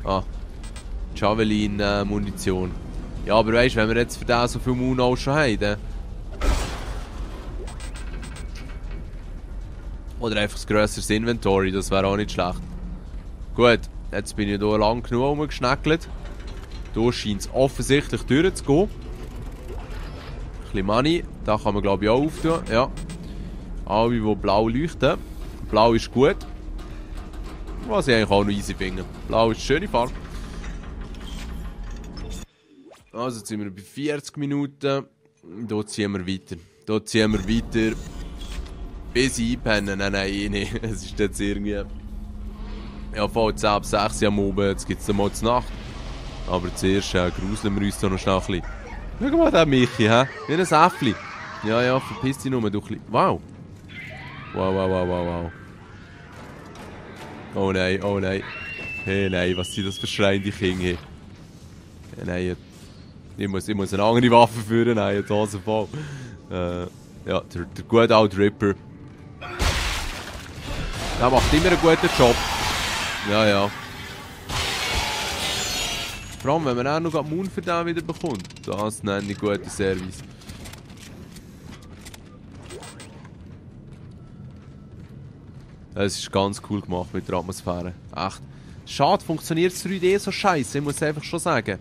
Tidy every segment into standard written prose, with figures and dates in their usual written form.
Ah, Javelin-Munition. Ja, aber weißt du, wenn wir jetzt für den so viel Moon schon haben, dann... Oder einfach ein grösseres Inventory, das wäre auch nicht schlecht. Gut, jetzt bin ich hier lang genug rumgeschneckelt. Hier scheint es offensichtlich durchzugehen. Ein bisschen Money, da kann man glaube ich auch auftun. Ja. Alle, die blau leuchten. Blau ist gut. Was ich eigentlich auch noch easy finde. Blau ist eine schöne Farbe. Also jetzt sind wir bei 40 Minuten. Hier ziehen wir weiter. Hier ziehen wir weiter. Bis einpennen. Nein, nicht. Es ist jetzt irgendwie... Ja, voll 10 ab 6 am Abend. Jetzt gibt es dann mal zur Nacht. Aber zuerst gruseln wir uns da noch schnell ein bisschen. Schau mal den Michi, hä? Wie ein Äffli. Ja, ja, verpiss dich nur, du klein... Wow. Wow. Oh nein, oh nein. Hey, nein, was sind das für schreiende Kinder hier? Hey, nein, ich muss eine andere Waffe führen, nein, die Hose voll. Ja, der gute alte Ripper. Der macht immer einen guten Job. Ja, ja. Vor allem, wenn man auch noch Moon für den wieder bekommt. Das nenne ich guten Service. Es ist ganz cool gemacht mit der Atmosphäre. Echt. Schade, funktioniert das 3D so scheiße, ich muss einfach schon sagen.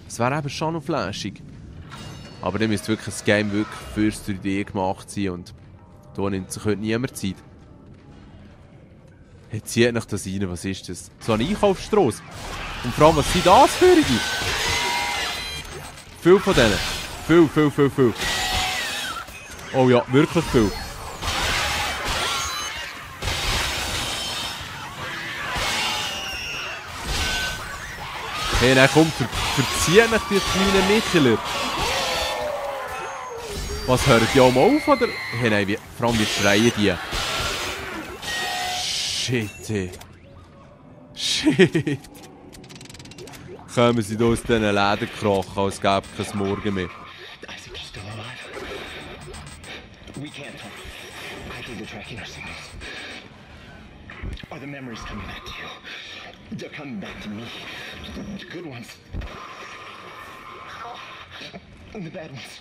Es wäre eben schon noch flashig. Aber dann müsste wirklich das Game wirklich fürs 3D gemacht sein und da nimmt sich heute niemand Zeit. Jetzt zieht nach das rein, was ist das? So eine Einkaufsstrasse. Und vor allem, was sind das für die? Viel von denen. Viel. Oh ja, wirklich viel. Hey, nein, komm, verzieh nicht die kleinen Micheler. Was, hören die auch mal auf, oder? Hey, nein, vor allem, wie schreien die? Shit. Kommen sie da aus diesen Läden gekrochen, als gäbe es kein Morgen mehr. Isaac is still alive. We can't talk. I think they're tracking our signals. Are the memories coming back to you? They're coming back to me. The good ones. And the bad ones.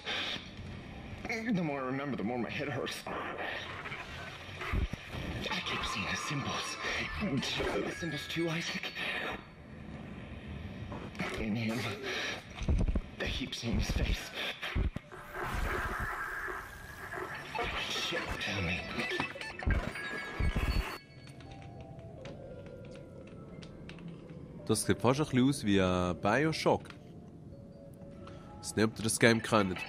The more I remember, the more my head hurts. I keep seeing the symbols. The symbols too, Isaac. In him. I keep seeing his face. Shit, tell me. Das sieht fast ein bisschen aus wie Bioshock. Ich weiß nicht, ob ihr das Game kennt.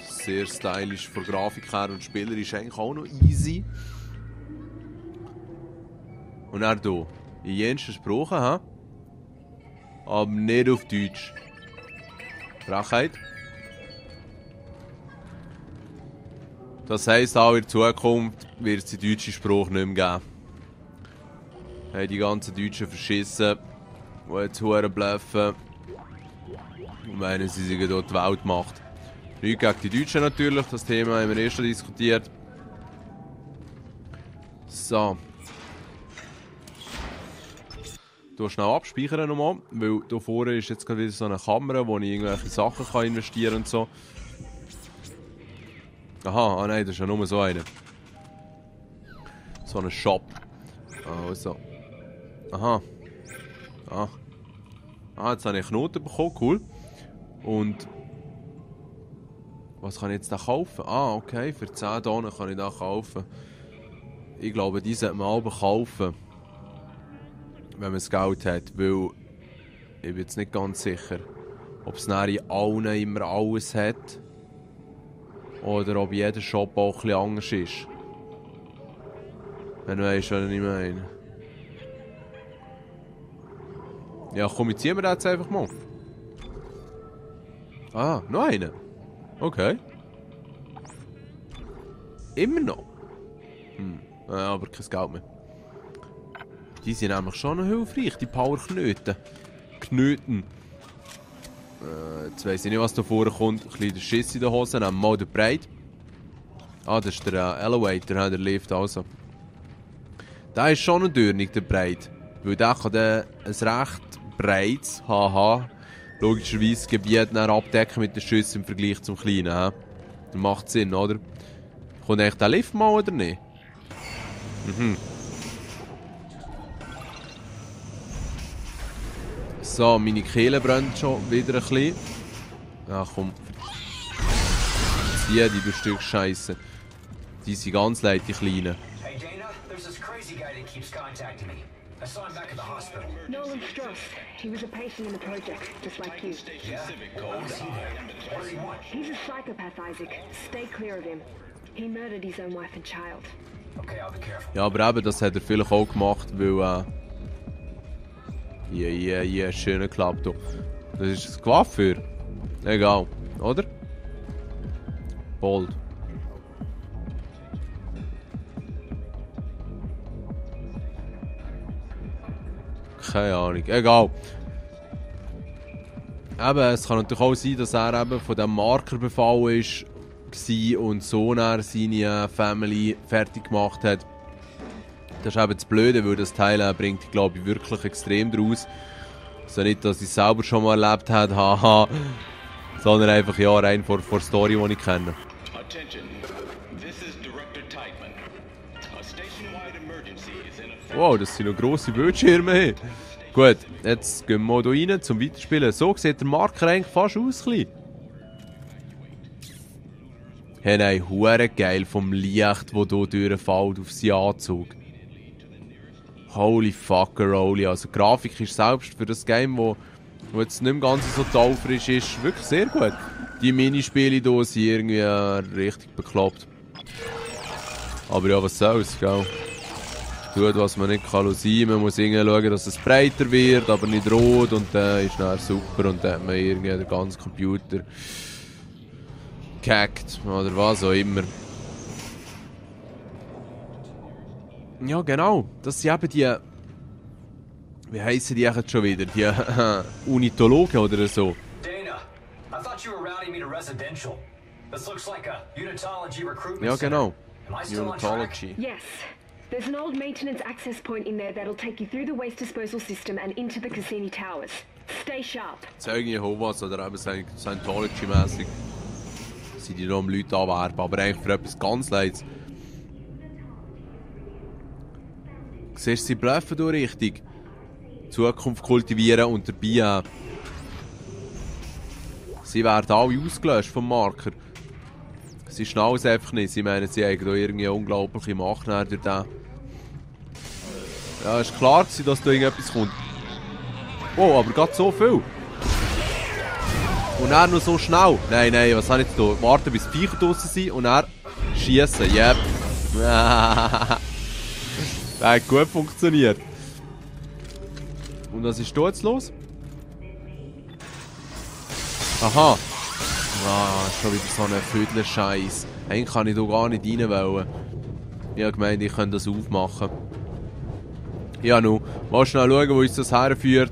Sehr stylisch von Grafik her und spielerisch eigentlich auch noch easy. Und er hier. In jensten Sprachen, hä? Aber nicht auf Deutsch. Frechheit. Das heisst, auch in Zukunft wird es die deutsche Sprache nicht mehr geben. Haben die ganzen Deutschen verschissen, die jetzt verdammt bluffen und meinen, sie seien dort die Weltmacht. Nicht gegen die Deutschen natürlich, das Thema haben wir schon diskutiert. So. Du schnell abspeichern nochmal, weil hier vorne ist jetzt gerade wieder so eine Kamera, wo ich irgendwelche Sachen kann investieren und so. Aha, nein, das ist ja nur so eine. So ein Shop. Also. Aha. Jetzt habe ich Knoten bekommen, cool. Und... Was kann ich jetzt da kaufen? Okay, für 10 Tonnen kann ich da kaufen. Ich glaube, die sollte man alle kaufen. Wenn man das Geld hat, weil... Ich bin jetzt nicht ganz sicher, ob es in allen immer alles hat. Oder ob jeder Shop auch ein bisschen anders ist. Wenn du weißt, was ich meine. Ja, komm, jetzt ziehen wir den jetzt einfach mal. Noch einen? Okay. Immer noch? Aber kein Geld mehr. Die sind nämlich schon noch hilfreich, die Powerknöten. Jetzt weiss ich nicht, was da vorkommt. Ein bisschen der Schiss in der Hose, nehmen wir mal den Breit. Das ist der Elevator, der Lift also. Der ist schon noch dürnig, der Breit. Weil der kann dann ein recht breites, logischerweise Gebiet dann abdecken mit den Schüssen im Vergleich zum kleinen. He? Das macht Sinn, oder? Kommt eigentlich der Lift mal oder nicht? Mhm. So, meine Kehle brennt schon wieder ein bisschen. Ja, komm. Die du Stück Scheiße. Die sind ganz leid, die Kleinen. Hey Dana, there's this crazy guy that keeps contacting me. I saw him back at the hospital. Nolan Stross. He was a patient in the project, just like you. Yeah? What does he want? He's a psychopath, Isaac. Stay clear of him. He murdered his own wife and child. Okay, I'll be careful. Ja, aber eben, das hat er vielleicht auch gemacht, weil schön geklappt. Das ist das Coiffeur. Egal, oder? Bold. Keine Ahnung, egal. Eben, es kann natürlich auch sein, dass er eben von diesem Marker befallen ist und so dann seine Family fertig gemacht hat. Das ist eben das Blöde, weil das Teil bringt, glaube ich, wirklich extrem draus. Also nicht, dass ich es selber schon mal erlebt habe, haha, sondern einfach ja, rein vor der Story, die ich kenne. Attention. This is Director Teichman. A station-wide emergency is in effect. Wow, das sind noch grosse Bildschirme. Hey. Gut, jetzt gehen wir hier rein zum Weiterspielen. So sieht der Marker eigentlich fast aus. Hey, nein, hure geil vom Licht, das hier durchfällt auf seinen Anzug. Holy fuckeroli. Also die Grafik ist selbst für das Game, wo jetzt nicht mehr ganz so taufrisch ist, wirklich sehr gut. Die Minispiele hier sind irgendwie richtig bekloppt. Aber ja, was soll's, gell? Tut, was man nicht kann sein. Man muss irgendwie schauen, dass es breiter wird, aber nicht rot. Und dann ist dann super und dann hat man irgendwie den ganzen Computer gehackt oder was auch immer. Ja, genau. Das sind eben die... Wie heissen die jetzt schon wieder? Die Unitologen oder so. Dana, I thought you were routing me to residential. This looks like a unitology recruitment Ja, genau. center. Am I still on track? Unitology. Yes. There's an old maintenance access point in there that'll take you through the waste disposal system and into the Cassini Towers. Stay sharp. Zeugen Jehovas oder eben Scientology-mässig sind die noch um Leute anwerben, aber eigentlich für etwas ganz Leids. Siehst du, sie bluffen hier richtig. Zukunft kultivieren und dabei sie werden alle ausgelöscht vom Marker. Sie schnallen es einfach nicht. Sie meinen, sie haben hier irgendwie eine unglaubliche Macht durch den. Ja, es war klar, dass da irgendetwas kommt. Oh, aber gerade so viel. Und dann noch so schnell. Nein, nein, was habe ich jetzt da? Warten, bis die Viecher draussen sind und dann schiessen. Yep. Das hat gut funktioniert. Und was ist da jetzt los? Aha. Ah, schon wieder so ein Vödler-Scheiß. Eigentlich kann ich da gar nicht rein wollen. Ich habe gemeint, ich könnte das aufmachen. Ja, nun. Mal schnell schauen, wo uns das herführt.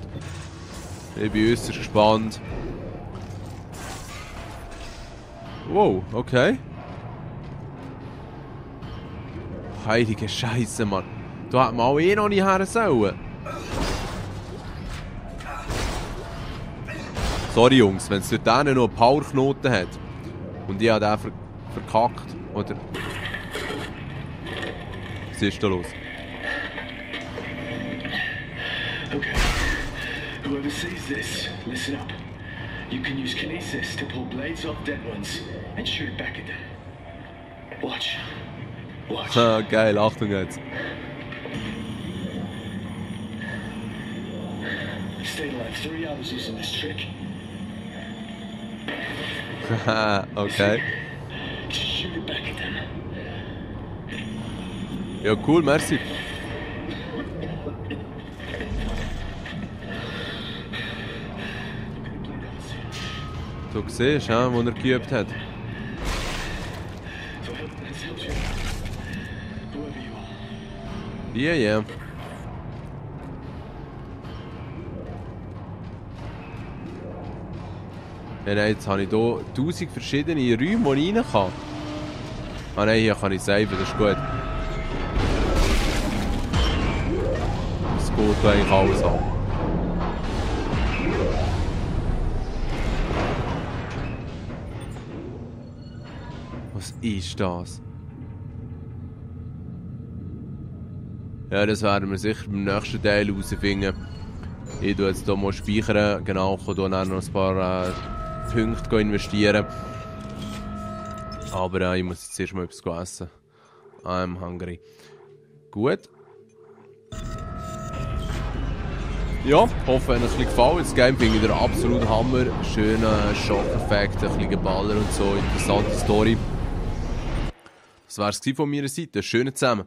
Ich bin äußerst gespannt. Wow, okay. Heilige Scheiße, Mann. Da hat man auch noch nicht her sollen. Sorry Jungs, wenn es dort noch einen Powerknoten hat und ich habe den verkackt, oder? Was ist da los? Okay. Whoever sees this, listen up. You can use kinesis to pull blades off dead ones and shoot back at them. Watch. Watch. Ah, geil, Achtung jetzt. Stayed like 3 hours using this trick. Okay. Just shoot it back at them. Ja, cool, merci. Du siehst, ja, wo er geübt hat. So let's help you. Whoever you are. Ja, ja. Ja, nein, jetzt habe ich hier 1000 verschiedene Räume, wo ich rein kann. Ah nein, hier kann ich saven, das ist gut. Es geht sollte eigentlich alles haben. Was ist das? Ja, das werden wir sicher beim nächsten Teil herausfinden. Ich tue jetzt hier mal speichern, genau, ich kann hier noch ein paar Punkte investieren. Aber ich muss jetzt erst mal etwas essen. I'm hungry. Gut. Ja, hoffe, es hat euch gefallen. Das Game finde ich absolut Hammer. Schöner Schockeffekt, ein bisschen Geballer und so. Interessante Story. Das war es von meiner Seite. Schönen zusammen.